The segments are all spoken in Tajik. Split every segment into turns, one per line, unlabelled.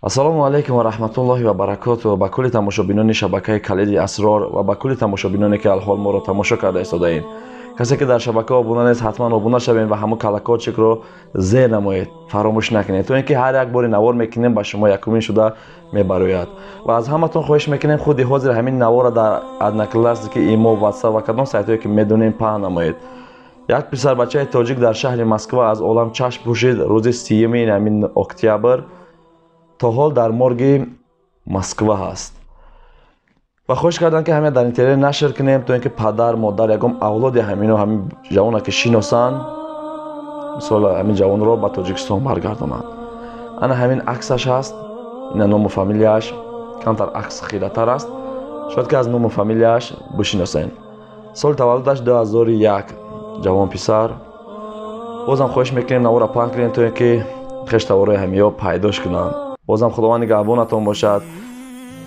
Ассалому алайкум ва раҳматуллоҳи ва баракоту. Ба кулли тамошобинони шабакаи Калиди Асрор ва ба кулли тамошобиноне, ки алҳол моро тамошо карда истодаед. Касе ки дар шабака обуна нест, ҳатман обуна шавед ва ҳамун колокольчикро зер намоед, фаромӯш накунед, то ин ки ҳар як бори навор мекунем, ба шумо якумин шуда мебарояд. Ва аз ҳаматон хоҳиш мекунем, худи ҳозир ҳамин наворро дар Одноклассники, Имо, Ватсап ва кадом сайтҳое ки медонем, паҳн намоед. Як писарбачаи тоҷик дар шаҳри Москва аз олам чашм пӯшид рӯзи 30-юми ҳамин октябр. То ҳол дар морги Москва ҳаст ва хоҳиш кардам, ки ҳамин дар интернет нашр кунем, то ин ки падар, модар, ягон авлоди ҳамино ҳамин ҷавона ки шиносанд, мисол, ҳамин ҷавонро ба Тоҷикистон баргардонанд. Ана ҳамин аксаш ҳаст, ина ному фамилияш. Камтар акс хиратар аст, шояд ки аз ному фамилияш бишиносед. Соли таваллудаш 2001. Ҷавон писар. Бозам хоҳиш мекунем, навора паҳн кунем, то ин ки хештаворои ҳамиё пайдош кунанд. Бозам Худованд нигаҳбонатон бошад.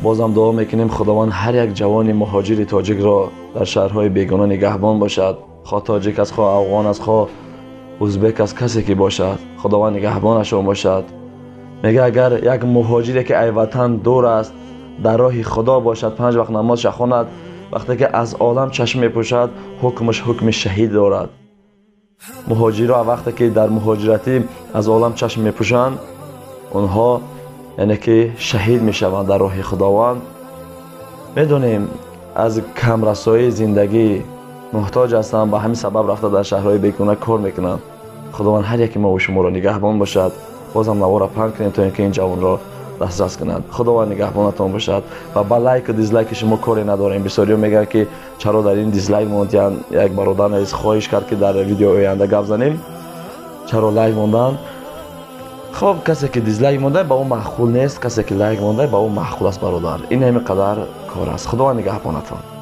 Бозам дуо мекунем, Худованд ҳар як ҷавони муҳоҷири тоҷикро дар шаҳрҳои бегона нигаҳбон бошад. Хоҳ тоҷик аст, хоҳ афғон аст, хоҳ узбек аст, касе ки бошад, Худованд нигаҳбонашон бошад. Мега, агар як муҳоҷире, ки ай ватан дур аст, дар роҳи Худо бошад, панҷ вақт намозша хонад, вақте ки аз олам чашм мепӯшад, ҳукмаш ҳукми шаҳид дорад. Муҳоҷиро вақте ки дар муҳоҷиратӣ аз олам чашм мепӯшанд, онҳо яъне ки шаҳид мешаванд дар роҳи Худованд. Медонем, аз камрасоии зиндагӣ муҳтоҷ ҳастанд, ба ҳамин сабаб рафта дар шаҳрҳои бегона кор мекунанд. Худованд ҳар яке мо шуморо нигаҳбон бошад. Бозам навора паҳн кунем, то ин ки ин ҷавонро дастрас кунанд. Худованд нигаҳбонатон бошад ва ба лайку дизлайки шумо коре надорем. Бисёриё мегӯянд, ки чаро дар ин дизлайк мондиянд. Як бародар низ хоҳиш кард, ки дар видеои оянда гап занем, чаро лайк монданд. Хоб, касе ки дизлайк монда, ба ӯ маъқул нест, касе ки лайк монда, ба ӯ маъқул аст. Бародар, ин ҳамин қадар кор аст. Худованд нигаҳбонатон.